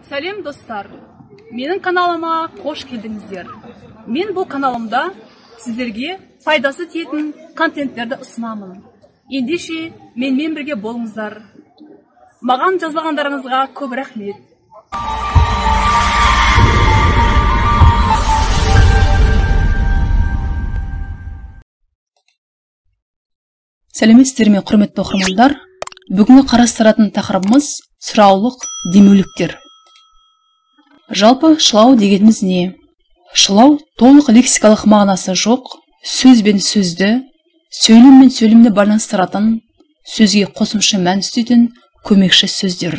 Сәлем достар, менің каналыма қош келдіңіздер. Мен бұл каналымда сіздерге пайдасы тиетін контенттерді ұсынамын. Ендеше менімен бірге болыңыздар. Маған жазылғандарыңызға көп рахмет. Сәлеметсіздер ме, құрметті оқырмандар? Бүгінгі қарастыратын тақырыбымыз сұраулық демеуліктер. Жалпы шылау дегеніміз не? Шылау толық лексикалық мағынасы жоқ, сөз бен сөзді, сөйлем мен сөйлемді байланыстыратын, сөзге қосымша мән үстейтін көмекші сөздер.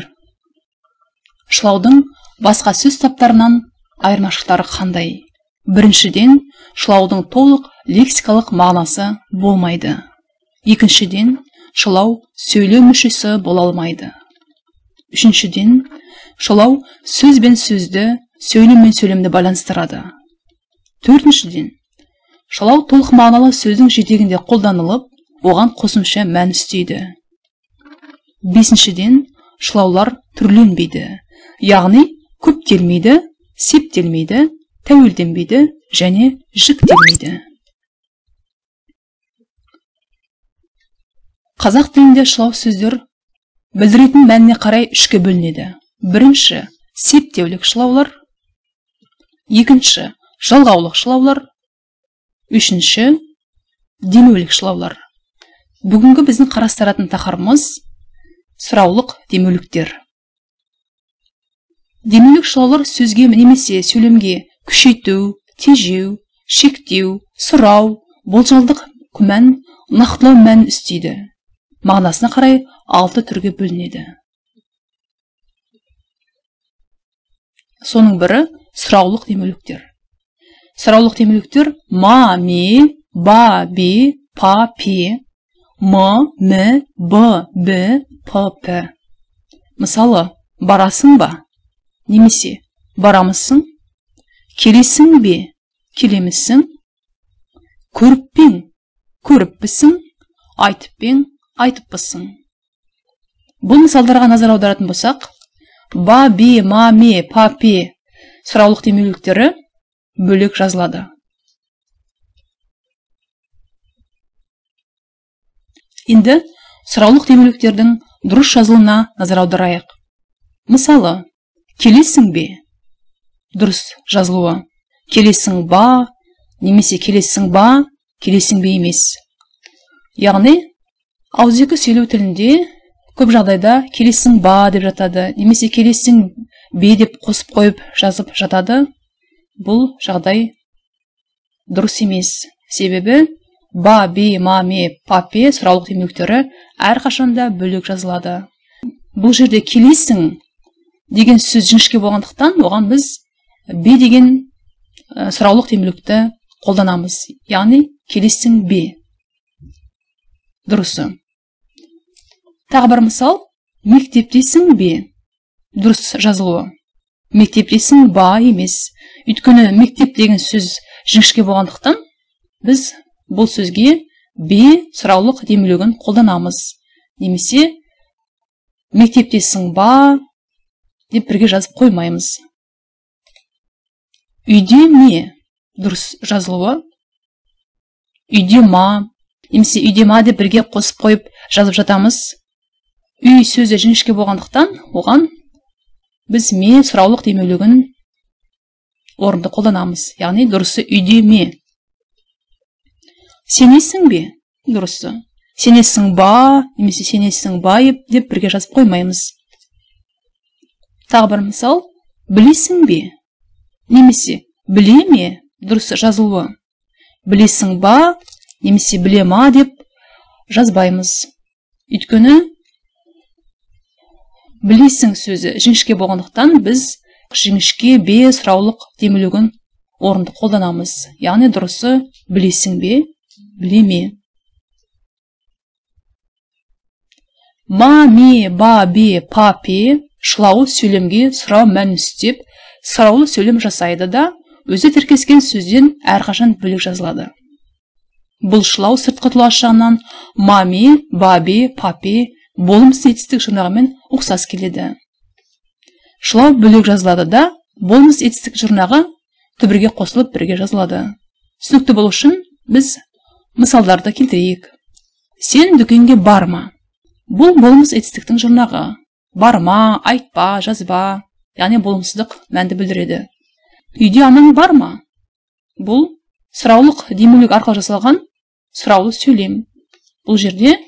Шылаудың басқа сөз таптарынан айырмашылықтары қандай? Біріншіден, шылаудың толық лексикалық мағынасы болмайды. Екіншіден, шылау сөйлеу мүшесі бола алмайды. Үшіншіден, шылау сөз бен сөзді, сөйлем мен сөйлемді байланыстырады. Төртіншіден, шылау толық мағыналы сөздің жетегінде қолданылып, оған қосымша мән үстейді. Бесіншіден, шылаулар түрленбейді, яғни көптелмейді, септелмейді, тәуелденбейді және жіктелмейді. Қазақ тілінде шылау сөздер білдіретін мәніне қарай үшке бөлінеді. Бірінші, септеулік шылаулар. Екінші, жалғаулық шылаулар. Үшінші, демеулік шылаулар. Бүгінгі біздің қарастыратын тақырыбымыз сұраулық демеуліктер. Демеулік шылаулар сөзге немесе сөйлемге күшейту, тежеу, шектеу, сұрау, болжалдық күмән, нақтылау мәнін үстейді. Мағынасына қарай 6 түрге бөлінеді. Соның бірі сұраулық демеуліктер. Сұраулық демеуліктер ма, ме, ба, бе, па, пе, м, м, б, б, п, п. Мысалы, барасың ба? Немесе барамысың? Келесің бе? Келемісің? Көріп пе? Көріппісің? Айтып пе? Айтыппысың. Бұл мысалдарға назар аударатын болсақ, ба, бе, ма, ме, па, пе сұраулық демеуліктері бөлек жазылады. Енді сұраулық демеуліктердің дұрыс жазылуына назар аударайық. Мысалы, келесің бе? Дұрыс жазылуы. Келесің ба, немесе келесің ба, келесің бе емес. Яғни, ауызекі сөйлеу тілінде көп жағдайда келесің ба деп жатады, немесе келесің бе деп қосып қойып жазып жатады. Бұл жағдай дұрыс емес. Себебі ба, бе, ма, ме, па, пе сұраулық демеуліктері әрқашанда бөлек жазылады. Бұл жерде келесің деген сөз жіңішке болғандықтан, оған біз бе деген сұраулық демеулікті қолданамыз. Яғни келесің бе. Дұрысы. Тағы бір мысал, мектептесің бе? Дұрыс жазылуы. Мектептесің ба емес. Өйткені мектеп деген сөз жіңішке болғандықтан, біз бұл сөзге бе сұраулық демеулігін қолданамыз. Немесе мектептесің ба деп бірге жазып қоймаймыз. Үйде ме? Дұрыс жазылуы. Үйде ма? Немесе үйде ма деп бірге қосып қойып жазып жатамыз. Үй сөзі жіңішке болғандықтан, оған біз ме сұраулық демеулігін орынды қолданамыз. Яғни дұрысы үйде ме. Сенесің бе? Дұрысы. Сенесің ба, немесе сенесің ба деп бірге жазып қоймаймыз. Тағы бір мысал, білесің бе? Немесе біле ме? Дұрысы жазылуы. Білесің ба, немесе біле ма деп жазбаймыз. Өйткені білесің сөзі жіңішке болғандықтан, біз жіңішке бе сұраулық демеулігін орынды қолданамыз. Яғни дұрысы білесің бе, біле ме. Ма, ме, ба, бе, па, пе шылауы сөйлемге сұрау мәнін үстеп, сұраулы сөйлем жасайды да, өзі тіркескен сөзден әрқашан бөлек жазылады. Бұл шылау сыртқы тұлғасы жағынан ма, ме, ба, бе, па, пе болымсыз етістік жұрнағымен ұқсас келеді. шылау бөлек жазылады да, болмыс етістік жұрнағы түбірге қосылып бірге жазылады. Түсінікті болу үшін біз мысалдарды келтірейік. Сен дүкенге барма. Бұл болмыс етістіктің жұрнағы. Барма, айтпа, жазба, яғни болымсыздық мәнді білдіреді. Үйде анаң бар ма? Бұл сұраулық демеулік арқылы жасалған сұраулы сөйлем. Бұл жерде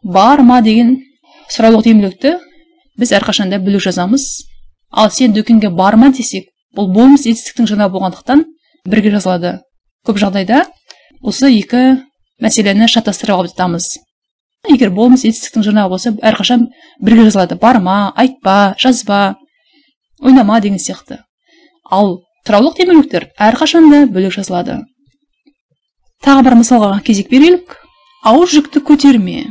бар ма деген сұраулық демеулікті біз әрқашанда бөлек жазамыз. Ал сен дүкенге барма десек, бұл болмыс етістіктің жұрнағы болғандықтан бірге жазылады. Көп жағдайда осы екі мәселені шатастырып алып жатамыз. Егер болмыс етістіктің жұрнағы болса, әрқашан бірге жазылады. Барма, айтпа, жазба, ойнама деген сияқты. Ал сұраулық демеуліктер әрқашанда бөлек жазылады. Тағы бір мысалға кезек берелік. Ауыр жүкті көтерме.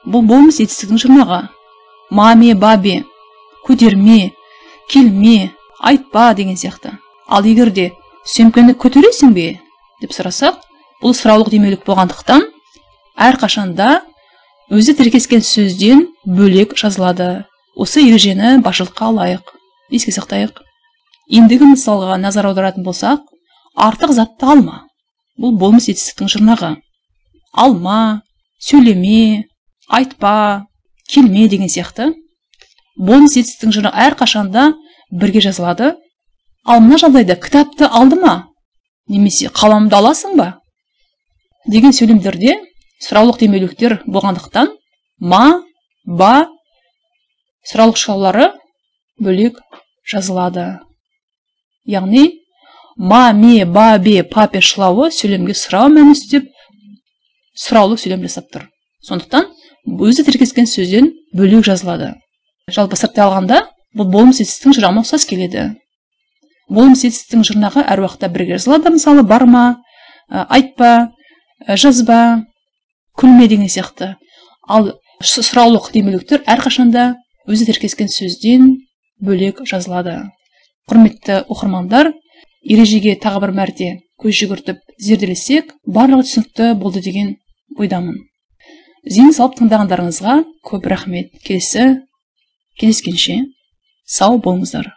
Бұл болмыс етістіктің жұрнағы. Маме, бабе, көтерме, келме, айтпа деген сияқты. Ал егер де сөмкені көтересің бе деп сұрасақ, бұл сұраулық демеулік болғандықтан әрқашанда өзі тіркескен сөзден бөлек жазылады. Осы ережені басшылыққа алайық, еске сақтайық. Ендігі мысалға назар аударатын болсақ, артық затты алма. Бұл болмыс етістіктің жұрнағы. Алма, сөйлеме, айтпа, келме деген сияқты. Болмыс етістіктің жұрнағы әрқашанда бірге жазылады. Ал мына жағдайда кітапты алды ма? Немесе қаламды аласың ба? Деген сөйлемдерде сұраулық демеуліктер болғандықтан ма, ба сұраулық шылаулары бөлек жазылады. Яғни ма, ме, ба, бе, па, пе шылауы сөйлемге сұрау мәнін үстеп сұраулы сөйлем жасап тұр. Сондықтан өзі тіркескен сөзден бөлек жазылады. Жалпы сырттай алғанда бұл болмыс етістіктің жұрнағына ұқсас келеді. Болмыс етістіктің жұрнағы әр уақытта бірге жазылады. Мысалы, барма, айтпа, жазба, күлме деген сияқты. Ал сұраулық демеуліктер әрқашанда өзі тіркескен сөзден бөлек жазылады. Құрметті оқырмандар, ережеге тағы бір мәрте көз жүгіртіп зерделесек, барлығы түсінікті болды деген ойдамын. Зейін салып тыңдағандарыңызға көп рахмет. Келесі кездескенше сау болыңыздар.